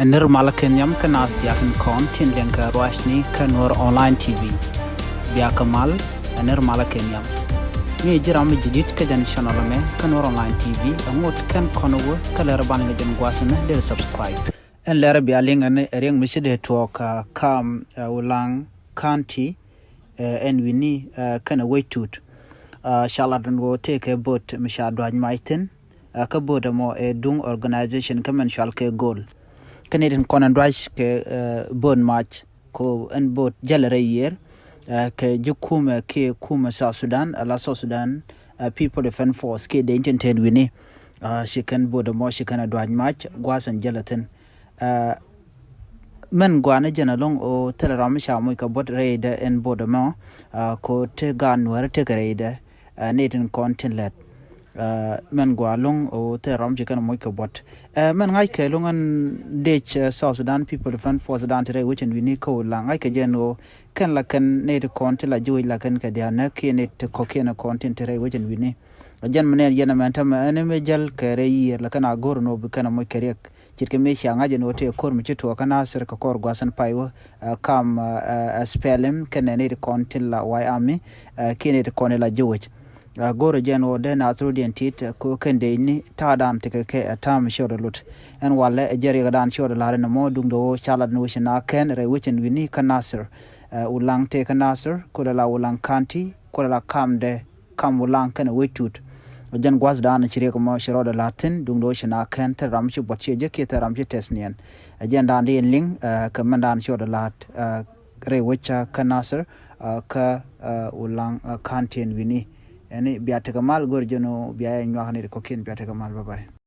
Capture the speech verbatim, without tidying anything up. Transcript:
Ɛ nir malä kɛ nhiam kä naath diaal tin kɔn tin liɛŋ kɛ ruacni kä Nuɔr Online T V. Bia kɛ mal, ɛ nir malä kɛ nhiam. Mi ji̱ ram mi ji̱ di̱t kä jɛn channel ɛmɛ kä Nuɔr Online T V, ɛ ŋot kɛn kɔn wä kä lɛr ban liŋ jɛn gua̱a̱th ɛmɛ dee subscribe. Ɛn lɛr bia liŋ ɛn ɛ riɛŋ mi ci dee tuɔɔk, ah, kam, ah, Ulaŋ County, eh, ɛn wi̱ni, eh, kɛnɛ wec tut. Ah, ca lat ɛn ɣöö tëëkɛ bo̱o̱t mi ca dua̱c mac thi̱n, ah, kä bo̱o̱t ɛmɔ ɛ duŋ organization kä mɛn cual kɛ Goal. Kä ni tin kɔn ɛn dua̱c kɛ, eh, bo̱o̱t mac ko ɛn bo̱o̱t jälɛ rɛy yiër, eh, kɛ ji̱ kumɛ kiɛ kumɛ South Sudan, ala South Sudan, eh, People Defense Force kiɛ dee tin tëën wi̱ni. Ah, ci kɛn bo̱o̱t ɛmɔ ci kɛn ɛ dua̱c mac gua̱a̱th ɛn jälɛ thi̱n. Ah, mɛn gua̱a̱n ɛ jɛn ɛlɔ̱ŋ ɣöö thilɛ ram mi ca moc kɛ buɔ̱t rɛydɛ ɛn bo̱o̱t ɛmɔ, ah, ko te gaat Nuäärä tekɛ rɛydɛ, ah, ni tin kɔn tin lɛt. Ah, mɛn gua̱a̱n ɛlɔ̱ŋ ɣöö thilɛ ram ci kɛn moc kɛ buɔ̱t. Ah, mɛn ŋa̱ckɛ ɛlɔ̱ŋ ɛn dec, ah, South Sudan People Defense Force dan ti rɛy wecɛn wi̱ni kä Ulaŋ, ŋa̱ckɛ jɛn ɣöö kɛn la kɛn ni ti kɔn ti la ji̱ wec la kɛn kɛ dia̱a̱n nä kiɛ ni ti kɔ̱kiɛn kɔn tin ti rɛy wecɛn wi̱ni. Jɛn mi nɛn yɛn ɛmɛn tämɛ ɛn mi jäl kɛ rɛy yiër la kɛn a go̱r ni ɣöö bi kɛn moc kɛ riɛk. Ce̱tkɛ mëë cia ŋa̱c ɛn ɣöö tëë ko̱r mi ci tuɔɔk kä Nasir kɛ kɔr gua̱th ɛn pay wä, ah, kam, ah, ah, S P L M kɛnɛ nɛy ti kɔn tin la White Army, ah, kiɛ nɛy ti kɔn in la ji̱ wec. Ah, go̱rɛ jɛ ɛn ɣöö dee naath rɔ̱diɛn tit, ah, kɛ ɣöö kɛn dee ni ta̱a̱dan tekɛ kɛ, ah, ta̱a̱ mi ciɔt ɛ lot. Ɛn walɛ ɛ jɛ riɛkdan ciɔt ɛ la̱r ɛn ɛmɔ duundɛ ɣöö ca lat ni wec ɛn a kɛn rɛy wec ɛn wi̱ni kä Nasir. Ah, Ulaŋ tëë kä Nasir, kulɛ la Ulaŋ County, kulɛ la kamdɛ kam Ulaŋ kɛnɛ wec tut. Jɛn gua̱thdan ci riɛk mɔ ci rɔɔdɛ la̱t thi̱n, duŋdɛ wec ci na kɛn thil ram ci buɔt ciɛ jɛ kiɛ thil ram ci tɛth niɛn. Jɛn dan di in liŋ, eh, kɛ mɛn dan ci rɔɔdɛ la̱t, eh, rɛy wec kä Nasir, eh, kä, eh, Ulaŋ, eh, County ɛn wi̱ni. Ɛn bia tekɛ mal go̱r jɛn ɣöö bia yɛ nyuak ni ri kɔ̱kiɛn, bia tekɛ mal, bye bye.